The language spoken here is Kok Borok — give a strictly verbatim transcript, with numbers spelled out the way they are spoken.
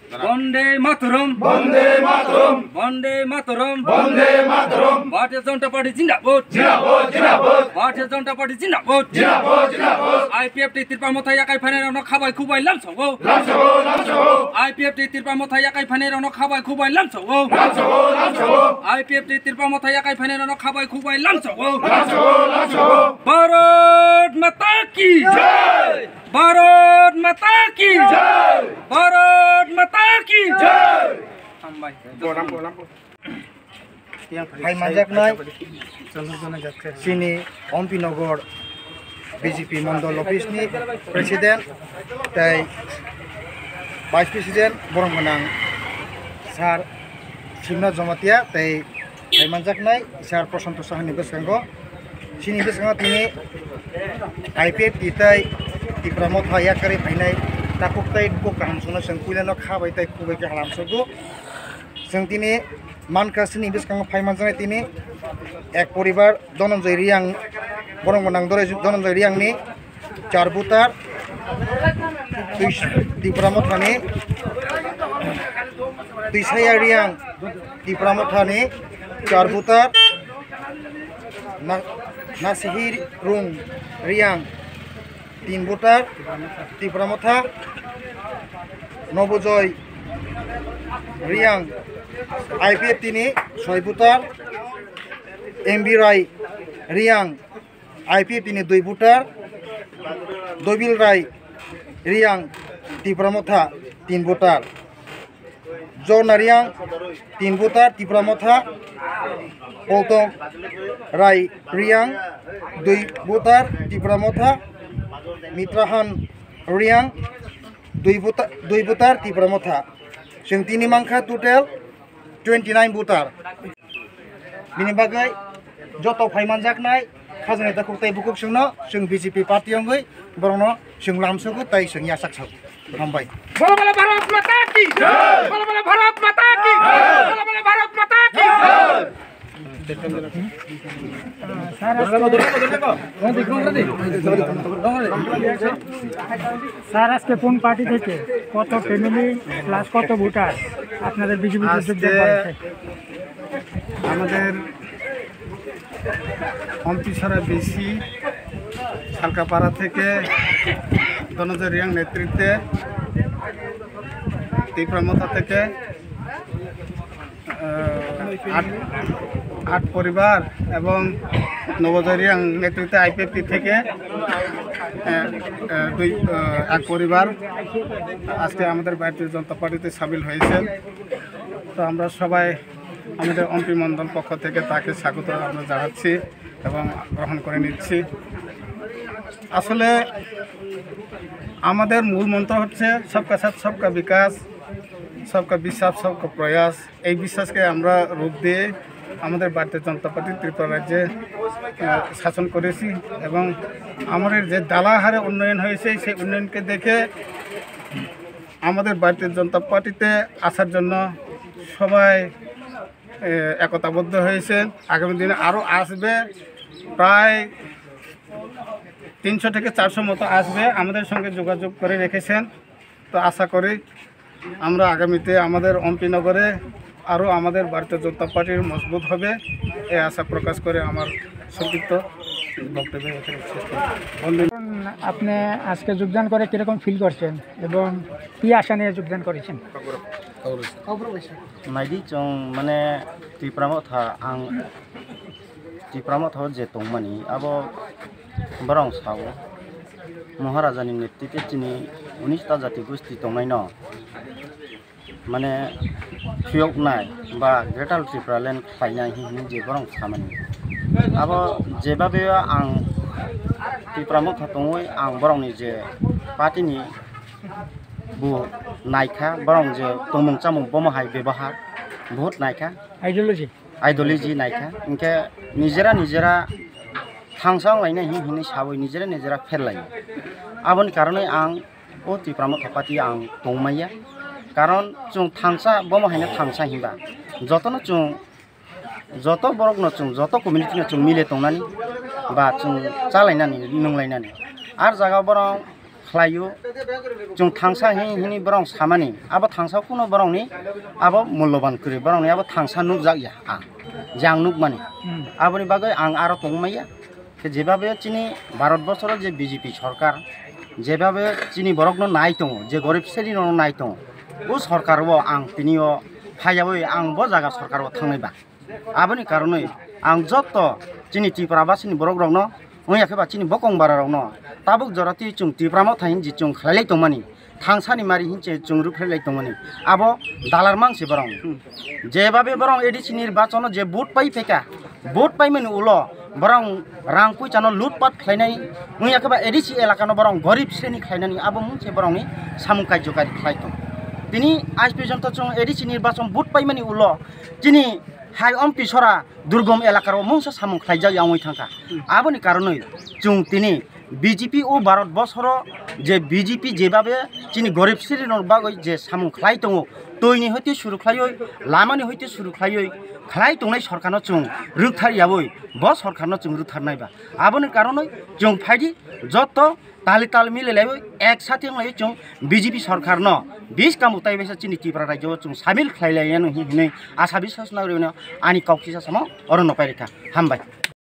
Bande Mataram! Bande Mataram! Bande Mataram! Bande Mataram! Bharatiya Janata Party zindabad! Zindabad, zindabad! Bharatiya Janata Party zindabad! Zindabad, zindabad! I P F T Tipra Motha yakai phainairokno khabai khubai lamsao! Lamsao, lamsao! I P F T Tipra Motha yakai phainairokno khabai khubai lamsao! Lamsao, lamsao! I P F T Tipra Motha yakai phainairokno khabai khubai lamsao! Lamsao, lamsao! Bharat Mata ki! Jai! Bharat Mata ki! Jai! Bharat Mata ki! Jai! Hambai. Hai manjaknai chini Ompi Nagar B J P Mondol Office ni President tei Vice President borok gwnang Sir Simna Jamatia tei hai manjaknai Sir Prashanto Sahani bwskango chini bwskango tini I P F T tei Tipra Motha yakarwi phainai takhuk tei bukhuk kaham songno chwng puilano kha bai tei khubai khe halam sugo. Chwng tini mankha chini bwskango phai manjaknai tini ek poribar Dhananjay Reang, borok gwnang Dhananjay Reang ni char voter, Twi-, Tipra Motha ni Twisaya Reang, Tipra Motha ni char voter, Na-, Nasihirung Reang, tin voter, Tipra Motha, Nobojoy Reang, I P F T ni soi voter, M B Rai Reang, I P F T ni dui voter, Dobil Rai Reang, Tipra Motha, tin voter. Jorna Reang, tin voter, Tipra Motha, Poltong Rai Reang, dui voter, Tipra Motha, Mitrahan Reang, dui voter, dui voter, Tipra Motha. Chwng tini mankha total twenty nine voter. Bini bagwi joto phai manjaknai khajani takhuk tei bukhuk chwngno chwng B J P party wngwi borokno chwng lamsogo tei chwng yachak sago. Hambai. Bolo bolo Bharat Mata ki! Jai! Bolo bolo Bharat Mata ki! Jai! Bolo bolo Bharat Mata ki! Jai! Sir, আজকে কোন পার্টি থেকে কত family plus কত ভোটার আপনাদের বিজেপিতে যোগদান আজকে করেছে? আমাদের অম্পিছড়া বিসি সালকাপাড়া থেকে ধনঞ্জয় রিয়াং নেতৃত্বে টিপ্রা মথা থেকে আহ, আট, আট পরিবার এবং নবজয় রিয়াং নেতৃত্বে আইপিএফটি থেকে, আহ, আহ, দুই, আহ, এক পরিবার আজকে আমাদের ভারতীয় জনতা পার্টিতে সামিল হয়েছেন। তো আমরা সবাই আমাদের অম্পি মণ্ডল পক্ষ থেকে তাকে স্বাগত আমরা জানাচ্ছি এবং গ্রহণ করে নিচ্ছি। আসলে আমাদের মূল মন্ত্র হচ্ছে সবকা সাথ সবকা বিকাশ, সবকা বিশ্বাস সবকা প্রয়াস। এই বিশ্বাসকে আমরা রূপ দিয়ে আমাদের ভারতীয় জনতা পার্টি ত্রিপুরা রাজ্যে, আহ, শাসন করেছি এবং আমাদের যে দালাহারে উন্নয়ন হয়েছে, সেই উন্নয়নকে দেখে আমাদের ভারতীয় জনতা পার্টিতে আসার জন্য সবাই, এ, একতাবদ্ধ হয়েছেন। আগামী দিনে আরও আসবে, প্রায় তিনশো থেকে চারশো মতো আসবে, আমাদের সঙ্গে যোগাযোগ করে রেখেছেন। তো আশা করি আমরা আগামীতে আমাদের অম্পিনগরে আরও আমাদের ভারতীয় জনতা পার্টির মজবুত হবে, এই আশা প্রকাশ করে আমার সংক্ষিপ্ত বক্তব্য এখানে শেষ করছি। বন্ধু। আপনি আজকে যোগদান করে কিরকম ফিল করছেন এবং কি আশা নিয়ে যোগদান করেছেন? Naidi chwng mane Tipra Motha, ang Tipra Motha o je tongmani abo borok sao Maharaja ni netrite chini unis ta jati gosti tongnaino mane phiyoknai ba Greater Tipraland khlainai hinwi je borok samani. Abo jebabe ang Tipra Motha tongwi ang borokni je party ni bo naikha, borok je tongmung chamung bomo hai bebahar bahut naikha. Ideology. Ideology naikha, hinkhe nijera nijera thangsa wnglainai hin hinwi sawi nijera nijera pherlainai. Aboni karonwi ang o Tipra Motha party ang tongmaya, karon chwng thangsa bomo haino thangsa hinba jotono chwng joto borokno chwng joto community no chwng mile tongnani ba chwng chalainani nunglainani. Ar jaga borok khlaio, chwng thangsa hi-, hini borok samani, abo thangsa kuno borokni abo mulloban kwrwi, borokni abo thangsa nukjakya ang, je ang nukmani. Hmm. Aboni bagwi ang aro tongmaya. Khe jebabe chini Bharat borsoro je B J P sorkar, jebabe chini borokno nai tongo, je gorib sreni rokno nai tongo, o sorkar o ang tini o phaiyawi ang bo jaga sorkar o thangnai ba. Aboni karonwi ang jotto chini Tripura basini borok rokno, wngya khe ba chini bokong bara rokno tabuk jora twi chwng Tripura motha hinwi chwng khlailai tongmani, thangsani mari hinwi chwng rwkhlailai tongmani, abo dalar mang se borok. Jebabe borok A D C nirbachono je vote pai phaikha, vote paimani ulo borok rang puisano lutpat khlainai, wngya khe ba A D C elakano borok gorib sreni khlainani, abo mungse borokni samung karjokari khlai tong. Tini aaj porjonto chwng A D C nirbachon vote paimani ulo chini hai ompisora durgom elakaro mungsa samung khlaijak ya wngwi thangkha. Aboni karonwi chwng tini B J P o Bharat borsoro je B J P jebabe chini gorib sreni rok bagwi je samung khlai tongo, twini hoite suru khlaiwi, lamani hoite suru khlaiwi khlai tongnai sorkarno chwng rwkthar yawi bo sorkarno chwng rwktharnai ba. Aboni karonwi chwng phaidi jotto tali tal mililaiwi ek sati wnglaiwi chwng B J P sorkarno bis kamuk taibaisa chini Tripura rajyo o chwng samil khlai lai ya hinwi asa biswas nagwi ani kok kisa samo oro no pairikha. Hambai.